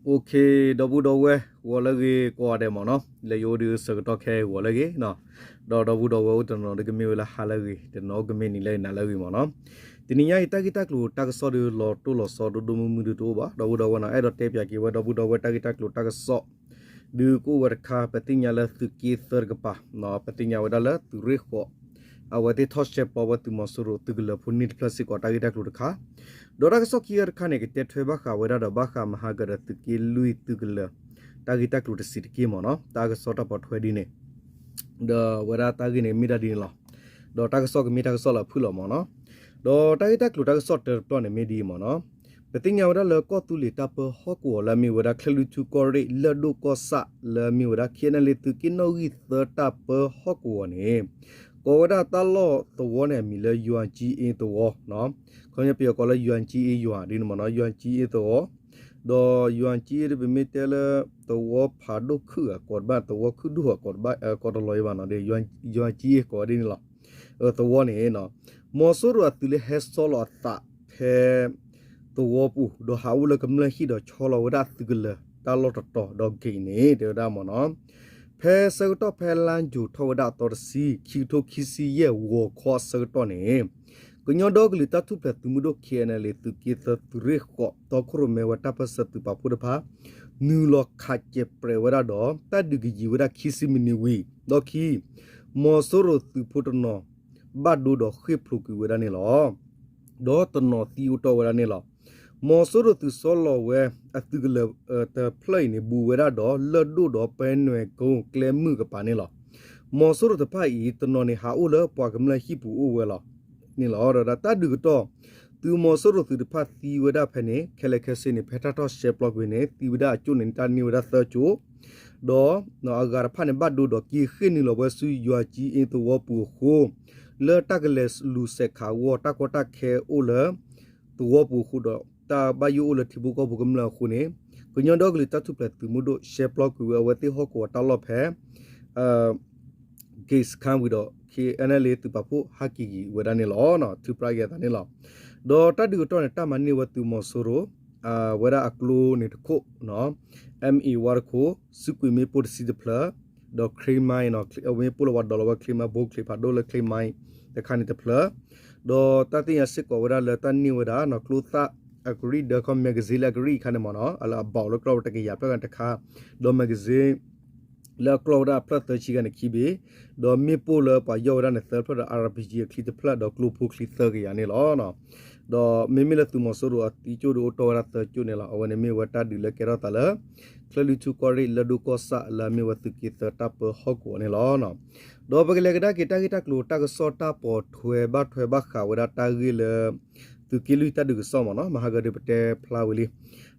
အိၣ်ခ့ ဒီပုၢ်ဒီဝဲၢ် ဂီၤလၢအဂ့ၤကိးဂၤဒဲးမ့ၢ်နီၤ, လၢယအိၣ်ဒီးဆၢကတီၢ်ခဲအံၤဂီၤလၢအဂ့ၤ, ဒီးဒီပုၢ်ဒီဝဲၢ်အိၣ်တနီၤနီၤဒီးကမ့ၢ်ဝဲလၢဟါလၢအဂ့ၤ, တနီၤကမ့ၢ်နံၤလၢအဂ့ၤ နၤလၢအဂ့ၤမ့ၢ်နီၤ. တနံၤညါအံၤ တၢ်ဂ့ၢ်တၢ်ကျိၤတၢ်ကစီၣ်ဒီးလီၤတိၢ်လီၤဆီဒိၣ်ဒိၣ်မုၢ်မုၢ်ဒီးတအိၣ်ဘၣ်, ဒီပုၢ်ဒီဝဲၢ်နီၤ, အဲၣ်ဒိးတဲပၠးက့ၤဝဲဒီပုၢ်ဒီဝဲၢ်တၢ်ဂ့ၢ်တၢ်ကျိၤတၢ်ကစီၣ် ဒုးကအိၣ်ဝဲတခါ, ပသ့ၣ်ညါလၢသုးက့သၢတကပၤ, ပသ့ၣ်ညါဝဲဒၣ်လၢသုးရ့ၣ်ဃိး အဝဲသ့ၣ်ထီၣ်ရှဲပျီဝဲသုးမီၤစိရိၤသုးကလၢၤဖိန့ၢ်တဖျၢၣ်စ့ၢ်ကီးတၢ်ဂ့ၢ်တၢ်ကျိၤတခါ, ဒီးတၢ်ကစီၣ်ခံဂၤတခါန့ၣ် ကတဲထွဲဘၣ်ဃးဝဲဒၣ်ဒီးဘၣ်ဃးမဟါကဒီးသုးက့လွံၢ်သုးကလၢၤ တၢ်ဂ့ၢ်တၢ်ကျိၤတဆံးတက့ၢ်မ့ၢ်နီၤ, တၢ်ကစီၣ်တၢ်ပိာ်ထွဲဒ်န့ၣ် ဒီးအဝဲဒၣ်တၢ်ဂ့ၢ်န့ၣ်မ့ၢ်ဒၣ်ဒ်န့ၣ်လီၤ. ဒီးတၢ်ကစီၣ်ကမ့ၢ်တၢ်ကစီၣ်လၢအဖုၣ်လီၤမ့ၢ်နီၤ. ဒီးတၢ်ဂ့ၢ်တၢ်ကျိၤတၢ်ကစီၣ်တၢတပျီန့ၣ်မ့ၢ်ဒ်အံၤမ့ၢ်နီၤ, ပသ့ၣ်ညါဝဲဒၣ်လၢကီၢ်သူလ့ၤတၢ်ပၢဟီၣ်ကဝီၤလၢအမ့ၢ်ဝဲဒၣ် ချၢၣ်လွံၢ်ထူၣ်ကီၢ်ရ့ၣ်လၢၢ်ဒိၣ်ကီၢ်ဆၣ်လၢအမ့ၢ်ဝဲဒၣ် ခ့ၣ်အဲၣ်အဲၣ်လ့ သုးက့နီၣ်ဂံၢ်သၢတၢ်ပၢဟီၣ်ကဝီၤန့ၣ် ကိးဝဲဒၣ်တၢ်လီၢ်သဝီန့ၣ်အမံၤလၢ ယွၤကၠံအ့သဝီ, ခီပညီပယီၤကိးလၢ ယွၤကၠံအ့ယွၤ ဒ်န့ၣ်မ့ၢ်နီၤ, ယွၤကၠံအ့သဝီ ဒီးယွၤကၠံအ့ဒီးပမ့ၢ်တဲလၢ သဝီဖးဒိၣ်ခုၣ်အကိးတဘၣ် သဝီခုၣ်ဒိၣ်အကိးတဘၣ် ကိးတလီၤအံၤဘၣ်နီၤ, ယွၤကၠံအ့ကိးဝဲဒ်န့ၣ်လီၤ. သဝီန့ၣ် မီၤစိရိၤအသုးလၢဟဲဆီလီၤအသးဖဲ သဝီပူၤ ဒီးဟးအိၣ်လၢကမျၢၢ်ဟံၣ်ဒီးဆီလီၤဝဲဒၣ်သုးကလၢၤတၢ်လီၢ်တတီၤဒီးဂ့ၤန့ၣ် တဲဝဲဒၣ်မ့ၢ်နီၤ, ဖဲဆၢကတီၢ်ဖဲလါယူၤထီၣ်ဝဲဒၣ်အသီတဆံ ခံကထိခံဆံယဲၢ်ဂီၤခီအဆၢကတီၢ်န့ၣ် ကညီဒီကလုာ်တၢ်ထူၣ်ဖျဲးသုးမုၢ်ဒိၣ် ခ့ၣ်အဲၣ်အဲၣ်လ့ သုးက့သၢသုးရ့ၣ်ဃိး တီခိၣ်ရိၣ်မဲဝဲတၢ်ပၢၢ်ဆၢသုးပာ်ဖှိၣ်တဖၣ် နုာ်လီၤခးစဲးပြဲးဝဲဒၣ်ဒီး တၢ်ဒုးကယံၤဝဲဒၣ်ခံဆံမံးနံးဝံၤ ဒီးခံ မီၤစိရိၤသုးဖိတနီၤ ဘၣ်ဒိဒီးဃ့ၢ်ဖျိးကွံာ်ဝဲဒၣ်န့ၣ်လီၤ. ဒီးတနီၤသံအိၣ်တီၢ်ဝဲဒၣ်န့ၣ်လီၤ. မီၤစိရိၤသုးဆီလီၤဝဲအသုးကလၢၤတဖျၢၣ်အံၤန့ၣ် ဘူးဝဲဒၣ်ဒီးလၢၢ်ဒိၣ်ဒီးပဲနွဲၣ်ကိကျဲမုၢ်ကပၤန့ၣ်လီၤ. မီၤစိရိၤတဖၣ်အံၤ တနီၤန့ၣ်ဟးအိၣ်လၢပှၤကမျၢၢ်ဟံၣ်ပူၤအိၣ်ဝဲလီၤန့ၣ်လီၤ. ဒီးတၢ်ဒုးကတီၢ် သုးမီၤစိရိၤသုးတဖၣ်သံဝဲဒၣ်ဖဲန့ၣ် ခဲလၢာ်ခဲဆ့န့ၣ် ဖဲတၢ်ထီၣ်ရှဲပျီကွံာ်န့ၣ် သံဝဲဒၣ်အကၠိၣ်န့ၣ် တၢ်န့ၢ်ဝဲဒၣ်သၢကၠိၣ် ဒီးအဂၤတဖၣ်န့ၣ် ဘၣ်ဒိဒီးက့ၤဃ့ၢ်နုာ်လီၤဝဲဆူယွၤကၠံအ့သဝီပူၤအဃိ လၢတၢ်ကလဲၤလူၤစဲးခးအဂီၢ် တၢ်ကီတၢ်ခဲအိၣ်လၢ သဝီပူၤအဃိဒီး တၢ်ဘၣ်ယိၣ်အိၣ်လၢထံဖိကီၢ်ဖိကမျၢၢ်အဃိန့ၣ် ကညီဒီကလုာ်တၢ်ထူၣ်ဖျဲးသုးမုၢ်ဒိၣ် ရှဲပျီကွံာ်ဝဲအဝဲသ့ၣ်ဟီၣ်ကဝီၤတၢ်လီၢ်ဖဲ ဂ့းစခန်းဝံၤဒီး ခ့ၣ်အဲၣ်အဲၣ်လ့သုးပာ်ဖှိၣ်ဟးက့ၤက့ၤဝဲဒၣ်န့ၣ်လီၤ. ထုးပြးက့ၤအသးန့ၣ်လီၤ. ဒီးတၢ်ဒုးကတီၢ်န့ၣ် တၢ်မၤန့ၢ်ဝဲသုးမီၤစိရိၤ ဝဲဒၣ်အကျိန့ၣ်တခိၣ် MA ဝါတခိၣ် စုကွံာ်မ့ၣ်ပိၢ်တဆံတဖျၢၣ် ဒီး clay mine မ့ၣ်ပိၢ်လၢပှၤဒိးလီၤဝဲ clay mine ဘိ clay ဖးဒိၣ်လၢ clay mine တခါန့ၣ်တဖျၢၣ် ဒီးတၢ်သ့ၣ်ညါစ့ၢ်ကီးဝဲဒၣ်လၢတၢ်န့ၢ်ဝဲဒၣ် ကျိသၣ်အကရံၣ်ဒၢခီ magazine လၢအကရံၣ်အခါန့ၣ်မ့ၢ်နီၤ လၢအဘၣ်လၢကျီၢ်ဝဲတကယၤဖျၢၣ်ဂၤန့ၣ်တခါ ဒီး magazine လၢအကျီၢ်ဝဲဒၣ်အဖျၢၣ်သၢဆံဂၤန့ၣ်ခံဘ့ၣ် ဒီးမ့ၣ်ပိၢ်လၢပှၤယီၢ်ဝဲဒၣ်န့ၣ်သၢဖျၢၣ်ဒီး RPG အချံတဖျၢၣ် ဒီးကျိဖိချံသၢကယၤန့ၣ်လီၤ. ဒီးမ့မ့ၢ်လၢသုးမီၤစိရိၤအသံကၠိၣ်ဒီးအိၣ်တီၢ်ဝဲဒၣ်သၢကၠိၣ်န့ၣ်လီၤ. အဝဲန့ၣ်မ့ၢ်ဝဲတၢ်ဒုးလၢကဲထီၣ်သးလၢ ချၢၣ်လွံၢ်ထူၣ်ကီၢ်ရ့ၣ်လၢၢ်ဒိၣ်ကီၢ်ဆၣ်လၢအမ့ၢ်ဝဲသုးက့သၢတၢ်ပၢဟီၣ်ကဝီၤန့ၣ်လီၤ. ဒီးပကလဲၤကဒါက့ၤတၢ်ဂ့ၢ်တၢ်ကျိၤတၢ်ကစီၣ်တၢ်ပိာ်ထွဲဘၣ်ထွဲဘၣ်ဃးဝဲဒၣ်တၢ်ဂ့ၢ်လၢ သုးက့လွံၢ်တၢ်ဒုးကစီၣ်မ့ၢ်နီၤ မဟါကဒီးပတဲဖျါဝံၤလံ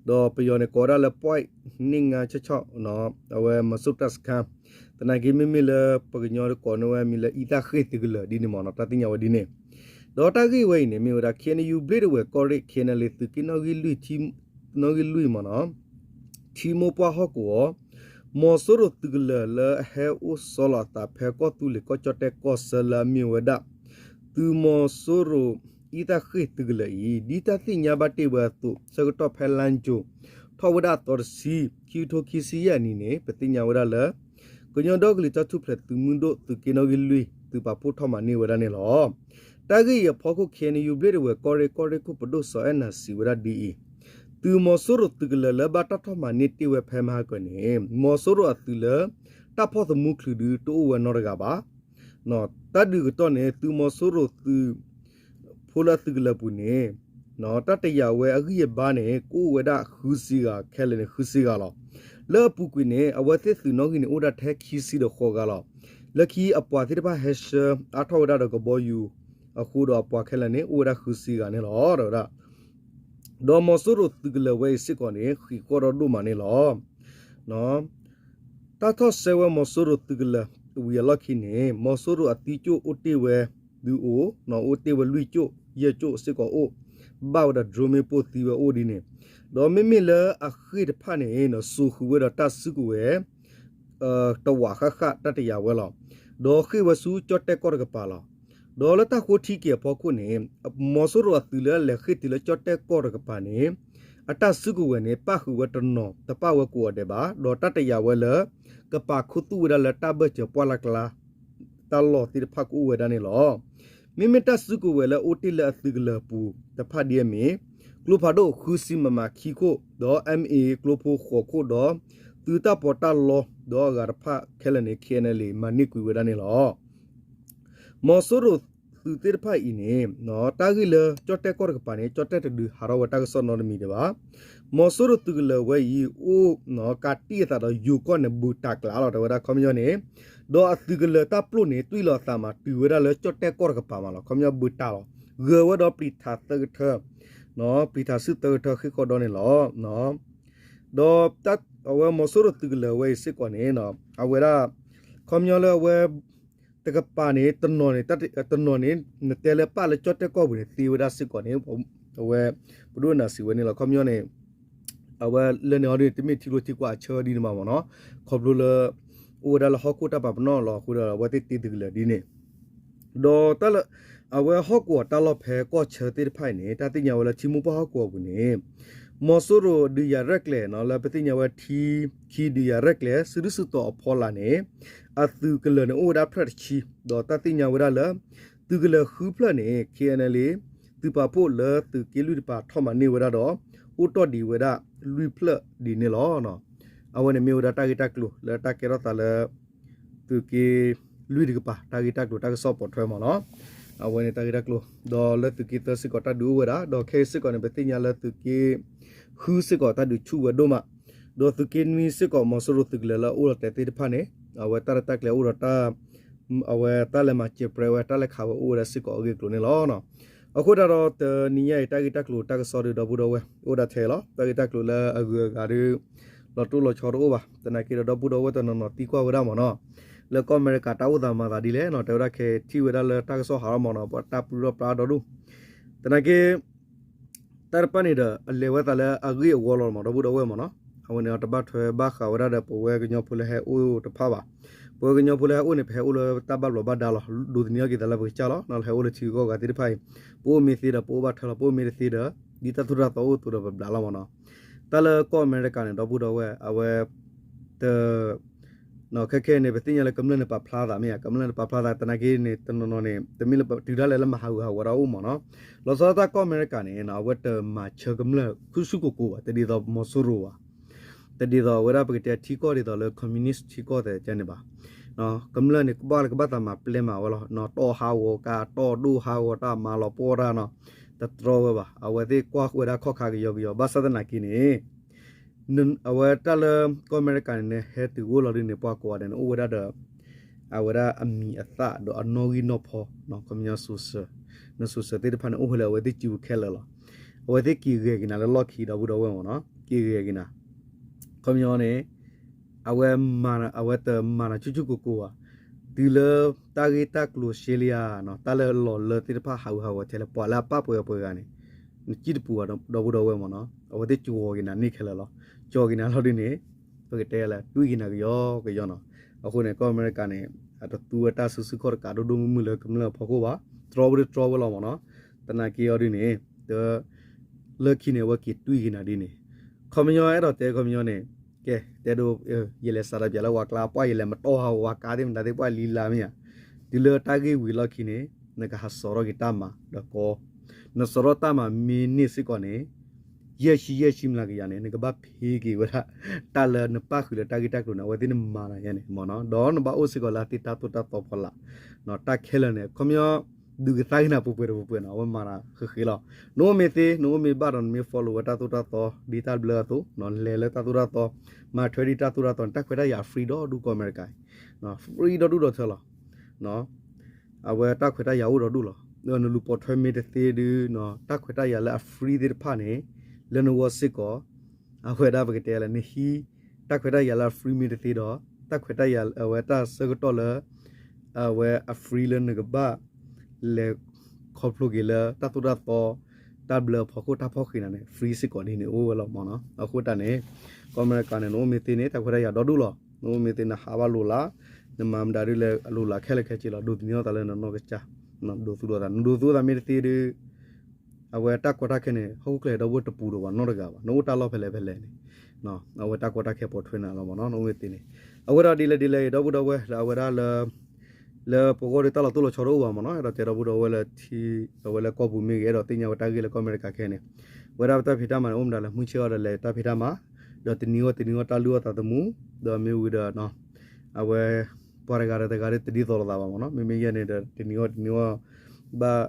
ဒီးပယီၤန့ၣ်ကိးဝဲဒၣ်လၢ ပွဲၣ်နံၣ်ငါဆၢၣ်ဆီၣ် အဝဲမီၤစိရိၤတၢ်စခန်း သနာ်က့မ့မ့ၢ်လၢပကညီတကိးန့ၢ်ဝဲမံၤလၢအံသၣ်ဃ့ၢ်သုးကလၢၤဒ်န့ၣ်မ့ၢ်နီၤ တၢ်သ့ၣ်ညါဝဲဒ်န့ၣ် ဒီးတၢ်ဂ့ၢ်ဝဲအံၤန့ၣ် မ့ၢ်ဝဲဒၣ် ခ့ၣ်အဲၣ်ယူၣ် ဘျ့ၣ်ဒဝဲၢ်ကီၢ်ရ့ၣ် ခ့ၣ်အဲၣ်လ့ သုးက့နီၣ်ဂံၢ်လွံၢ်မ့ၢ်နီၤ ထံမိၢ်ပှၢ်ဟီၣ်ကဝီၤ မီၤစိရိၤသုးကလၢၤလၢအဟဲအိၣ်ဆီလီၤအသးဖဲကီၢ်သူလ့ၤကီၢ်ကၠီၣ်တဲၣ်ကီၢ်ဆၢလၢအမ့ၢ်ဝဲဒၣ် သုးမီၤစိရိၤ အံသၣ်ဃ့ၢ်သုးကလၢၤအံၤ ဒ်တၢ်သ့ၣ်ညါဘၣ်တ့ၢ်ဝဲအသိး ဆၢကတီၢ်ဖဲလါယူၤ ထီၣ်ဝဲဒၣ်အသီတဆံ ခံကထိခံဆံယဲၢ်နံၣ်န့ၣ် ပသ့ၣ်ညါဝဲဒၣ်လၢ ကညီဒီကလုာ်တၢ်ထူၣ်ဖျဲးသုးမုၢ်ဒိၣ်သုးက့နီၣ်ဂံၢ်လွံၢ် သုးပာ်ဖှိၣ်ထီၣ်မၤန့ၢ်ဝဲဒၣ်န့ၣ်လီၤ. တၢ်ဂ့ၢ်အံၤအဖီခိၣ် ခ့ၣ်အဲၣ်ယူၣ် ဘျ့ၣ်ဒဝဲၢ်ကီၢ်ရ့ၣ် ကီၢ်ရ့ၣ်ခိၣ်ပဒိၣ်စီၤအဲၣ်နၤစံးဝဲဒၣ်ဒ်အံၤ, သုးမီၤစိရိၤသုးကလၢၤလၢဘၣ်တၢ်ထီၣ်မၤန့ၢ်တ့ၢ်ဝဲဖဲမဟါကၢၤန့ၣ် မီၤစိရိၤအသုးလၢ တၢ်ဖီၣ်သမူချုးဒုတအိၣ်ဝဲနီတဂၤဘၣ်. တၢ်ဒုးကတီၢ်န့ၣ် သုးမီၤစိရိၤသုး ဖိလၢအသုးကလၢၤပူၤန့ၣ် တၢ်တယာ်ဝဲအဂံၢ်အဘါန့ၣ် ကအိၣ်ဝဲဒၣ်ဃုဆံဂၤ ခဲလၢာ်န့ၣ်ဃုဆံဂၤလီၤ. လၢအပူၤကွံာ်န့ၣ် အဝဲသ့ၣ်သုးနီၣ်ဂံၢ်န့ၣ် အိၣ်ဒၣ်ထဲခံဆံဒီးဃိးဂၤလီၤ. လၢခံအပှၤသ့ၣ်တဖၣ်ဟဲဆှၢအါထီၣ်ဝဲဒၣ်ဒီးကဘီယူၤအဃိဒီးအပှၤခဲလၢာ်န့ၣ် အိၣ်ဝဲဒၣ်ဃုဆံဂၤန့ၣ်လီၤ တဲဝဲဒၣ် ဒီးမီၤစိရိၤသုးကလၢၤဝဲအံၤစ့ၢ်ကီးန့ၣ် ဃံးဃီၣ်ဒီးဒိၣ်မးန့ၣ်လီၤ. တၢ်ထီၣ်ဆှၢဝဲမီၤစိရိၤသုးကလၢၤဝံၤအလီၢ်ခံန့ၣ် မီၤစိရိၤအသံကၠိၣ်အိၣ်တ့ၢ်ဝဲဒုအိၣ်, အိၣ်တ့ၢ်ဝဲလွံၢ်ကၠိၣ် ယဲၢ်ကၠိၣ်စ့ၢ်ကီးအိၣ်, ဘၣ်ဝဲဒီး drone မ့ၣ်ပိၢ်သံဝဲအိၣ်ဒ်န့ၣ်, ဒီးမ့မ့ၢ်လၢအဃ့ၢ်တဖၣ်န့ၣ် စိာ်ဃုာ်ဝဲဒီးတၢ်စုကဝဲၤ တဝးဃၣ်ဃၣ်တၢ်တယာ်ဝဲလီၤ. ဒီးဃ့ၢ်ဝဲဆူကၠီၣ်တဲၣ်ကီၢ်တကပၤလီၤ. ဒီးလၢတၢ်ဃိထံက့ၤအဖီခိၣ်န့ၣ် မီၤစိရိၤအသုးလၢအလဲၤဃ့ၢ်တုၤလၢကၠီၣ်တဲၣ်ကီၢ်တကပၤန့ၣ် အတၢ်စုကဝဲၤန့ၣ် ပၣ်ဃုာ်ဝဲတနီၤ တပၣ်ဝဲကိးဂၤဒဲးဘၣ်, ဒီးတၢ်တယာ်ဝဲလၢ ကပာ်ခူသူၣ်ဝဲဒၣ်လၢတၢ်ဘၢၣ်စၢၤပှၢ်လၢ်ကျါ တၢ်လီၢ်သ့ၣ်တဖၣ်ကအိၣ်ဝဲဒၣ်န့ၣ်လီၤ. မ့မ့ၢ်တၢ်စုကဝဲၤလၢအအိၣ်တ့ၢ်လၢအသုးကလၢၤပူၤတဖၣ်ဒ်အမ့ၢ် ကျိဖးဒိၣ်ဃုဆံ MM ခံခိၣ် ဒီး MA ကျိဖိဃိးခိၣ် ဒီးသုးတၢ်ပီးတၢ်လီ ဒီးအဂၤတဖၣ်ခဲလၢာ်န့ၣ် KNLA မၤန့ၢ်ကွံာ်ဝဲဒၣ်န့ၣ်လီၤ. မီၤစိရိၤသုးသ့ၣ်တဖၣ်အံၤန့ၣ် တၢ်ဂ့ၢ်လၢကၠီၣ်တဲၣ်ကီၢ်တကပၤန့ၣ် ကၠီၣ်တဲၣ်တဒုးဟးထီၣ်ဝဲတၢ်ကစီၣ်နီတမံၤဒံးဘၣ်. မီၤစိရိၤသုးကလၢၤဝဲအံၤ အိၣ်ကးတံၢ်အသးဒီးယိၤကီၢ်န့ၣ် ဘူးတးကျးလီၤ တဲဝဲဒၣ်ခီပညီန့ၣ်, ဒီးအသုးကလၢၤတၢ်ပျိၢ်န့ၣ် တွံၢ်လီၤအသးမးတုၤဝဲဒၣ်လၢကၠီၣ်တဲၣ်ကီၢ်တကပၤမးလီၤ. ခီပညီဘူးတးလီၤ, ဂၢၤဝဲဒီးပျံၤထးသၢကထၢ ပျံၤထးစုသၢကထၢဃ့ၢ်ဃီဒီန့ၣ်လီၤ. ဒီးအဝဲမီၤစိရိၤသုးကလၢၤဝဲအံၤစ့ၢ်ကီးန့ၣ် အဝဲဒၣ် ခီပညီလၢအဝဲ တကပၤန့ၣ် တနီၤန့ၣ် တနီၤန့ၣ် နတဲလၢပၣ်လၢကၠီၣ်တဲၣ်ကီၢ်ပူၤန့ၣ် သ့ဝဲဒၣ်စ့ၢ်ကီးန့ၣ် အဝဲ ပဒိၣ်နၢ်စံးဝဲန့ၣ်လီၤ. ခီပညီန့ၣ် အဝဲလၢန့ၣ်အီၤဒ်န့ၣ် တမ့ၢ်ထံကျိထံကွၢ်အဆၢဒ်န့ၣ်ဘၣ်မ့ၢ်နီၤ, ခီဖျိလၢ အိၣ်ဝဲဒၣ်လၢဟီၣ်ခိၣ်တၢ်ပာ်ပနီၣ်လီၤအဃိဒီး အဝဲသ့ၣ်တ့သုးကလၢၤဒ်န့ၣ် ဒီးတၢ်လၢ အဝဲဟီၣ်ကဝီၤတၢ်လီၢ်ဖဲကီၢ်ဆၢသ့ၣ်တဖၣ်အံၤန့ၣ် တၢ်သ့ၣ်ညါဝဲလၢထံမိၢ်ပှၢ်ဟီၣ်ကဝီၤပူၤန့ၣ် မီၤစိရိၤဒုးယၤရဲၣ်ကျဲၤနီၤ လၢပသ့ၣ်ညါဝဲထံခံဒုးယၤရဲၣ်ကျဲၤ စုဒုၣ်စုတီၤအဖီလာ်န့ၣ် အသုးကလၢၤန့ၣ်အိၣ်ဝဲဒၣ်ဖျၢၣ်တဆံ ဒီးတၢ်သ့ၣ်ညါဝဲဒၣ်လၢ သုးကလၢၤဃုဖျၢၣ်န့ၣ် KNLA သုးပာ်ဖှိၣ်လၢသုးက့လွံၢ်တကပၤထီၣ်မၤန့ၢ်ဝဲဒၣ်ဒီး အိၣ်တီၢ်ဒံးဝဲဒၣ်လွံၢ်ဖျၢၣ်ဒ်န့ၣ်လီၤ. အဝဲန့ၣ်မ့ၢ်ဝဲဒၣ်တၢ်ဂ့ၢ်တၢ်ကျိၤလၢတၢ်ကဲထီၣ်သးလၢ သုးက့လွံၢ်တကပၤ တၢ်ဂ့ၢ်တၢ်ကျိၤတၢ်ကစီၣ်ပိာ်ထွဲမ့ၢ်နီၤ. အဝဲန့ၣ်တၢ်ဂ့ၢ်တၢ်ကျိၤ ဒီးလၢသုးက့သၢစ့ၢ်ကီးတၢ်ဒုးအိၣ်ဝဲဒၣ် ဒီးခဲအံၤစ့ၢ်ကီးန့ၣ် ပသ့ၣ်ညါလၢသုးက့ဃုစ့ၢ်ကီးတၢ်ဒုးဆူၣ်ဝဲဒိၣ်မး, ဒီးသုးက့နွံစ့ၢ်ကီး မီၤစိရိၤသုးကလၢၤလၢအအိၣ်လီၤတဲာ်သ့ၣ်တဖၣ်န့ၣ် အဝဲတၢ်ရဲၣ်တၢ်ကျဲၤအိၣ်ဒီးတၢ် အဝဲတၢ်လဲၤမၤစၢၤပြဲဝဲ တၢ်လဲၤခးဝဲအိၣ်ဝဲဒၣ်စ့ၢ်ကီးအဂ့ၢ်အကျိၤန့ၣ်လီၤ. အဃိသတးဒီးတနံၤညါအံၤ တၢ်ဂ့ၢ်တၢ်ကျိၤတၢ်ကစီၣ်ဒုးဒီပုၢ်ဒီဝဲၢ် အိၣ်ဒၣ်ထဲလီၤ. တၢ်ဂ့ၢ်တၢ်ကျိၤလၢအဂုၤအဂၤဒုး လီၤတိၢ်လီၤဆီတအိၣ်ဘၣ်. သနာ်က့ဒီးဒီပုၢ်ဒီဝဲၢ်တနီၤနီၤသံကွၢ်ဝဲဒၣ်မ့ၢ်နီၤ လၢကီၢ်အမဲရကၤတၢ်အိၣ်သးမၤသးဒ်လဲၣ်နီၤ တဲဝဲဒၣ်ခဲထံၣ်ဝဲဒၣ်လၢတၢ်ကစီၣ်ဟးထီၣ်မ့ၢ်နီၤ ပှၤတၢ်ပျုၢ်ထီၣ်ပျၢ်ဒီဒူၣ် သနာ်က့ တၢ်တဖၣ်န့ၣ်ဒီး အလဲၤဝဲသးလၢအဂ့ၢ်အဝီလီၤမး ဒီပုၢ်ဒီဝဲၢ်မ့ၢ်နီၤ. အဝဲန့ၣ်တဘၣ်ထွဲဘၣ်ဃးဝဲဒၣ်ဒီး ပဝဲကညီဖိလၢဟဲအိၣ်တဖၣ်ဘၣ်. ပဝဲကညီဖိလၢဟဲအိၣ်န့ၣ် ပဟဲအိၣ်လၢတၢ်ဘၣ်ဘျီးဘၣ်ဒါလီၤ. ဒိးသန့ၤထီၣ်က့ၤသးလၢပကစၢ်လီၤ. လၢဟဲအိၣ်လၢထံဂုၤကီၢ်ဂၤသ့ၣ်တဖၣ်အံၤ ပအိၣ်မ့ၢ်သ့ဒီး ပအိၣ်ဘၣ်ထွဲလီၤ. ပအိၣ်မ့ၢ်တသ့ဒီး ဒ်တၢ်သိၣ်တၢ်သီအိၣ်သိးဒီးပဘျးလီၤမ့ၢ်နီၤ. တၢ်လၢကီၢ်အမဲရကၤန့ၣ် ဒီပုၢ်ဒီဝဲၢ် အဝဲ တ ခဲခဲန့ၣ် ပသ့ၣ်ညါလၢကမျၢၢ်န့ၣ်ပာ်ဖျါသးမ့ၢ်ဧါ, ကမျၢၢ်န့ၣ်ပာ်ဖျါသး သနာ်က့န့ၣ် တနီၤနီၤန့ၣ် တမ့ၢ်လၢတုၤဒၣ်လဲာ်လၢမၤဟးဂူာ်ဟးဂီၤတၢ်အိၣ်မ့ၢ်နီၤ. လီၤဆီဒၣ်တၢ်ကီၢ်အမဲရကၤန့ၣ် အဝဲတမၤဆၢကမျၢၢ်ဆူၣ်ဆူၣ်ကိၤကိၤဘၣ်, တဒ်သိးမီၤစိရိၤဘၣ်, တဒ်သိးအဝဲဒၣ်ပကတဲထံကီၢ်ဒ်သိးလၢ communist ထံကီၢ်သဲးန့ၣ်ဘၣ်. ကမျၢၢ်န့ၣ် ကဘၣ်လၢကဘၣ်သးမၤပျဲမၤဝဲလီၤ. တီၢ်ဟးဂီၤကါ တီၢ်ဒိၣ်ဟးဂီၤတၢ် မၤလီၤပှီၢ်တၢ်နီၤ, တတြီဝဲဘၣ်. အဝဲသ့ၣ်ကွၢ်ဝဲဒၣ်ခီၣ်ခါကယီကယီ ဘၣ်ဆၣ်သနာ်က့န့ၣ် အဝဲတၢ်လၢကီၢ်အမဲရကၤန့ၣ် နဟဲတုၤအိၣ်လီၤဒ်န့ၣ် ပှၤကိးဂၤဒဲးန့ၣ် အိၣ်ဝဲဒၣ်ဒီး အဝဲဒၣ်အမံၤအသၣ်ဒီးအနီၣ်ဂံၢ်နီၣ်ဖီ ခီပညီ social, န social သ့ၣ်တဖၣ်န့ၣ် အိၣ်ဝဲလၢအဝဲသ့ၣ်စုပူၤခဲလၢာ်လီၤ. အဝဲသ့ၣ်က့ၤဂဲၤက့ၤနၤလၢလီၢ်ခံ ဒီပုၢ်ဒီဝဲၢ်မ့ၢ်နီၤ, က့ၤဂဲၤက့ၤနၤ ခီပညီန့ၣ် အဝဲမၤ အဝဲတမၤနၤဆူၣ်ဆူၣ်ကိၤကိၤဘၣ်. တုၤလၢတၢ်ဂ့ၢ်တၢ်ကျိၤရှဲလံဧါ, တၢ်လၢလီၤလၢသ့ၣ်တဖၣ်ဟးဂူာ်ဟးဂီၤထဲလဲၣ် ပှၤလၢအပၣ်ပှဲၤပှဲၤဂၤန့ၣ် နစံၣ်တပူၤဘၣ် ဒီပုၢ်ဒီဝဲၢ်မ့ၢ်နီၤ, အဝဲသ့ၣ်ကၠီၤက့ၤနၤန့ၢ်ခဲလၢာ်လီၤ. ကၠီၤက့ၤနၤလီၤဒ်န့ၣ် ပကတဲလၢ တွံၢ်က့ၤနၤကယီကယီနီၤ. အဃိန့ၣ် ကီၢ်အမဲရကၤန့ၣ် အတသူဝဲတၢ်စုဆူၣ်ခီၣ်တကးဒိၣ်ဒိၣ်မုၢ်မုၢ်လၢကမျၢၢ်အဖီခိၣ်ဘၣ်, တြီဝဲဒၣ်တြီဝဲလီၤမ့ၢ်နီၤ. သနာ်က့အီၤဒ်န့ၣ် တ လၢခံန့ၣ် အဝဲက့ၤတွံၢ်က့ၤနၤဒ်န့ၣ်, ခီပညီအဲၣ်ဒိးတဲခီပညီန့ၣ် ကဲ တဲဒိ ယလဲၤစးထီၣ်ပၠးလၢဝၤကျါ ပှၢ်ယလဲၤမတီၢ်ဟးဂီၤဝၤကါသ့ၣ်မတၤသ့ၣ် ပှၢ်လံလါမ့ၢ်ဧါ, တုၤလၢတၢ်ဂ့ၢ်ဝံၤလီၢ်ခံန့ၣ် နကဟးစိာ်ထီၣ်က့ၤတၢ်မၤဒီးကီ, နစိာ်ထီၣ်တၢ်မၤမ့ၢ်န့ၢ်စ့ၢ်ကီးန့ၣ် ယဲၢ်ဆံယဲၢ်ဆံမျးကယၤန့ၣ် နကဘၣ်ဖံးက့ၤဝဲဒၣ် တၢ်လၢနပၣ်ဃုာ်လၢတၢ်ဂ့ၢ်တၢ်ကျိၤန့ၣ် အဝဲသ့ၣ်နမၤနၤယဲန့ၣ်မ့ၢ်နီၤ, ဒီးနဘၣ်အိၣ်စ့ၢ်ကီးလၢအသ့တၢ်သိၣ်တၢ်သီဖီလာ်, တၢ်ခဲလၢာ်န့ၣ် ခီပညီ ဒုးကသါက့ၤနၤပှဲၤပှဲၤတပှဲၤပှဲၤနီၤ, အဝဲမၤနၤဃ့ဃ့လီၤ. နအိၣ်မ့ၢ်သ့ နအိၣ်မ့ၢ်ဘၣ်ဒီး နမ့ၢ် follow ဝဲတၢ်သိၣ်တၢ်သီ ဒ်တၢ်ဘျၢအသိး လဲၤလၢတၢ်သိၣ်တၢ်သီ မၤထွဲဒ်တၢ်သိၣ်တၢ်သီန့ၣ် တၢ်ခွဲးတၢ်ယာ် free ဒီဒူၣ်ကီၢ်အမဲရကၤအံၤ, free ဒီဒူၣ်ဒီထၢလီၤ. အဝဲတၢ်ခွဲးတၢ်ယာ်အိၣ်ဒီဒူၣ်လီၤ. နလူၤပိာ်ထွဲမ့ၢ်တသ့ဒုး တၢ်ခွဲးတၢ်ယာ်လၢအ free သ့ၣ်တဖၣ်န့ၣ် လၢနဂီၢ်စ့ၢ်ကီး အဝဲဒၣ်ပကတဲလၢနဟံး တၢ်ခွဲးတၢ်ယာ်လၢအ free မ့ၢ်တသ့ဒီး တၢ်ခွဲးတၢ်ယာ်အဝဲတၢ်ဆၢကတီၢ်လၢ အဝဲအ free လၢနကဘၣ် လဲၤခီဖျိက့ၤလၢတၢ်သိၣ်တၢ်သီ တၢ်ဘျၢအဖီခိၣ်တၢ်ဖီၣ်ဃံးနၤန့ၣ် free စ့ၢ်ကီးဒ်န့ၣ်အိၣ်ဝဲလီၤမ့ၢ်နီၤ. အဃိတၢ်န့ၣ် ကီၢ်အမဲရကၤန့ၣ် နအိၣ်မ့ၢ်သ့န့ၣ် တၢ်ခွဲးတၢ်ယာ်ဒီဒူၣ်လီၤ. နအိၣ်မ့ၢ်သ့နဟးဘၣ်လိၤလး နမၤမတၤဒ်လဲၣ် အလိၤလးခဲလၢာ်ခဲဆ့လီၤ. ဒိးသန့ၤထီၣ်သးလၢနနီၢ်ကစၢ် ဒိးသူၣ်ဒိးသး နဒိးသူၣ်သးမ့ၢ်တသ့ဒုး အဝဲတၢ်ကီတၢ်ခဲန့ၣ် ဟီၣ်ခိၣ်ချၢဒီပုၢ်ဝဲၢ်တပူၤတအိၣ်ဘၣ်နီတဂၤဘၣ်, နအိၣ်တၢ်လီၢ်ဖဲလဲၣ်ဖဲလဲၣ်န့ၣ် အဝဲတၢ်ကီတၢ်ခဲပိာ်ထွဲနၤလီၤမ့ၢ်နီၤ, နအိၣ်မ့ၢ်သ့န့ၣ်. အဝဲဒၣ်ဒ်လဲၣ်ဒ်လဲၣ်ဂ့ၤ ဒီပုၢ်ဒီဝဲၢ် လၢအဝဲဒၣ်လၢ လၢပဂီၢ်ဒီးတၢ်လီၤတိၢ်လီၤဆီတအိၣ်ဘၣ်မ့ၢ်နီၤ, အဲၣ်ဒိးတဲဒီပုၢ်ဒီဝဲၢ်လၢထံ အဝဲလၢကီၢ်ပူၤမ့ၢ်ဂ့ၤ အဲၣ်ဒိးသ့ၣ်ညါဝဲတၢ်ဂ့ၢ်လၢကီၢ်အမဲရကၤခဲန့ၣ်, ဝဲဒၣ်ပတၢ်ဖံးတၢ်မၤန့ၣ် အိၣ်မတၤလဲၣ် မုၢ်ဆ့ၣ်အီၤဒီးလဲၤတၢ်ဖံးတၢ်မၤ, ဒီးတနံၤဂီၢ်တနံၤဂီၢ်တၢ်လုၢ်အီၣ်သးသမူ, ဒီးမ့ၢ်ဝံၤဒီး အဝဲ ပှၤတဂၤဒီးတဂၤဒီးတဒ်သိးလိာ်သးဘၣ်မ့ၢ်နီၤ, မ့မ့ၢ်ယဲန့ၣ်ဒီး တနံၤဂီၢ်တနံၤဂီၢ် ဘၣ်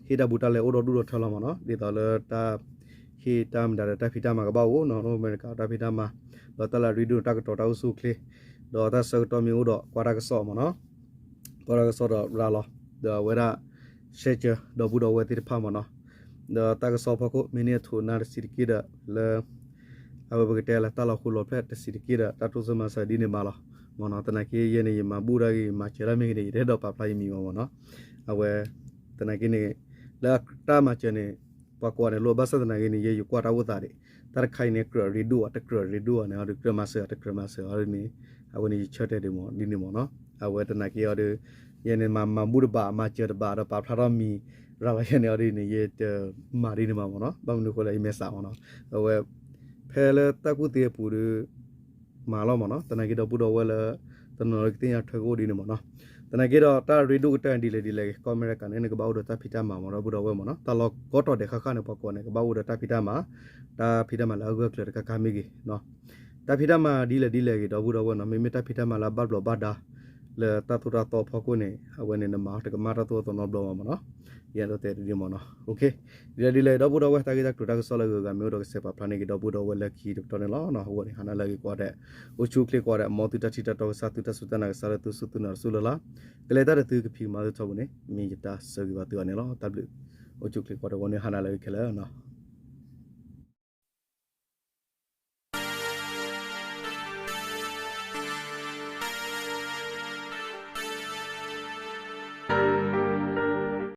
ဟ့ၣ်တၢ်ဘူးတၢ်လဲအိၣ်ဒီးဒူၣ်ဒီးထၢလီၤမ့ၢ်နီၤ, ဒ်သိးလၢတၢ် ဟ့ၣ်တၢ်မတၤဒီးတၢ်ဖံးတၢ်မၤကဘၣ်အိၣ်နီၤ, အမဲရကၤတၢ်ဖံးတၢ်မၤ, ဒီးတၢ်လၢအရ့ဒိၣ်န့ၣ် တၢ်ကတိၤတၢ်အိၣ်ဆူၣ်အိၣ်ချ့, ဒီးတၢ်ဆၢကတီၢ်မ့ၢ်အိၣ်ဒီးကွၢ်တၢ်ကစီၣ်မ့ၢ်နီၤ, ကွၢ်တၢ်ကစီၣ်ဒီးရၤလီၤ, ဒီးအဝဲဒၣ် ရှဲကၢ ဒီပုၢ်ဒီဝဲၢ်သ့ၣ်တဖၣ်မ့ၢ်နီၤ, ဒီးတၢ်ကစီၣ်ဖီခိၣ် မ့ၢ်န့ၢ်အထိးနါတဆံးတက့ၢ်ဒီး လၢ အဝဲပကတဲလၢတၢ်လီၤဃိလီၤဖျဲၣ်တဆံးတက့ၢ်ဒီး တၢ်တိစၢၤမၤစၢၤဒ်န့ၣ်မးလီၤမ့ၢ်နီၤ, သနာ်က့ယဲန့ၣ် ယမၤဘူၣ်တၢ်ဂ့ၢ် ယမၤစၢၤတၢ်မ့ၢ်ဂ့ၤန့ၣ် ယတအဲၣ်ဒိးပာ်ဖျါယမံၤဘၣ်မ့ၢ်နီၤ, အဝဲ သနာ်က့န့ၣ် လၢတၢ်မၤစၢၤန့ၣ် ပှၤကိးဂၤန့ၣ် လိၣ်ဘၣ်ဆၣ်သနာ်က့န့ၣ် ယဲယကွၢ်တၢ်အိၣ်သးဒံး, တၢ်တခါအံၤန့ၣ် ကြၢးရ့ဒိၣ်အီၤ တကြၢးရ့ဒိၣ်အီၤန့ၣ် အီၤဒီးကြၢးမၤစၢၤအီၤ တကြၢးမၤစၢၤအီၤန့ၣ်, အဝဲန့ၣ်ယဆၢတဲာ်ဒ်န့ၣ်မ့ၢ်နီၤ, အဝဲသနာ်က့အီၤဒီး ယဲန့ၣ်မၤမၤဘူၣ်တဘၣ် မၤစၢၤတဘၣ်ဒီးပာ်ဖျါထီၣ်မံၤ ရၤလီၤယဲန့ၣ်အီၤဒ်န့ၣ် ယတမၤဒ်န့ၣ်မးမ့ၢ်နီၤ, ဘၣ်မနုၤအဃိလဲၣ် ယမဲာ်ဆှးမ့ၢ်နီၤ, အဝဲ ဖဲလၢတၢ်ကူၣ်သ့အပူၤဒီး မၤလီၤမ့ၢ်နီၤ, သနာ်က့ဒီပုၢ်ဒီဝဲၢ်လၢ တနီၤလၢကသ့ၣ်ညါထွဲကအိၣ်ဒ်န့ၣ်မ့ၢ်နီၤ, သနာ်က့ဒီးတၢ်ရ့ဒိၣ်ကတၢၢ်ဒ်လဲၣ်ဒ်လဲၣ်ဂ့ၤ ကီၢ်အမဲရကၤန့ၣ် နကဘၣ်အိၣ်ဒီးတၢ်ဖံးတၢ်မၤမ့ၢ်ဒီပုၢ်ဒီဝဲၢ်မ့ၢ်နီၤ, တၢ်လီၤကီတီၢ်ဒဲးဃၣ်ဃၣ်န့ၣ် ပှၤကိးဂၤန့ၣ် ကဘၣ်အိၣ်ဒီးတၢ်ဖံးတၢ်မၤ, တၢ်ဖံးတၢ်မၤလၢအဂၢၢ်ကျၢၤတခါခါမ့ၢ်ဂ့ၤ တၢ်ဖံးတၢ်မၤဒ်လဲၣ်ဒ်လဲၣ်ဂ့ၤ ဒီပုၢ်ဒီဝဲၢ်နီၤ, မ့မ့ၢ်တၢ်ဖံးတၢ်မၤလၢအဘၣ်ဘျီးဘၣ်ဒါ လၢတၢ်သိၣ်တၢ်သီအဖီခိၣ်န့ၣ် အဝဲန့ၣ်နမၤတကမၣ်တၢ်သိၣ်တၢ်သီနီတဘျီဘၣ်မ့ၢ်နီၤ, ယအဲၣ်ဒိးတဲဒ်န့ၣ်မ့ၢ်နီၤ, ဒ်လဲၣ်ဒ်လဲၣ် ဒီပုၢ်ဒီဝဲၢ် တၢ်ဂ့ၢ်တၢ်ကျိၤတၢ်ကစီၣ်လၢအဂုၤအဂၤမ့ၢ်အိၣ်ဒီးကစဲးပာ်ဖျါန့ၢ်က့ၤဒီပုၢ်ဒီဝဲၢ်လၢခံတပတီၢ်န့ၣ်လီၤ, အဃိန့ၣ် ဟါနၤလၢအဂ့ၤကိးဂၤဒဲး, အိၣ်ဆူၣ်အိၣ်ချ့ကိးဂၤဒဲး, မ်သုတၢ်ထံၣ်တၢ်တီကစၢ် သုတၢ်စူၢ်တၢ်နာ်ကစၢ်လၢသုစူၢ်သုနာ်တစူၢ်လၢ်လၢ်, ကလဲၤတၢ်ဒီးသုကဖံးကမၤသုထီဘိန့ၣ် မ့ၢ်ယတၢ်ဆၢဂ့ၤဘၣ်သုအီၤန့ၣ်လီၤ, တၢ်ဘျုး, အိၣ်ဆူၣ်အိၣ်ချ့ကိးဂၤဒဲး အဃိန့ၣ် ဟါနၤလၢအဂ့ၤခဲလၢာ်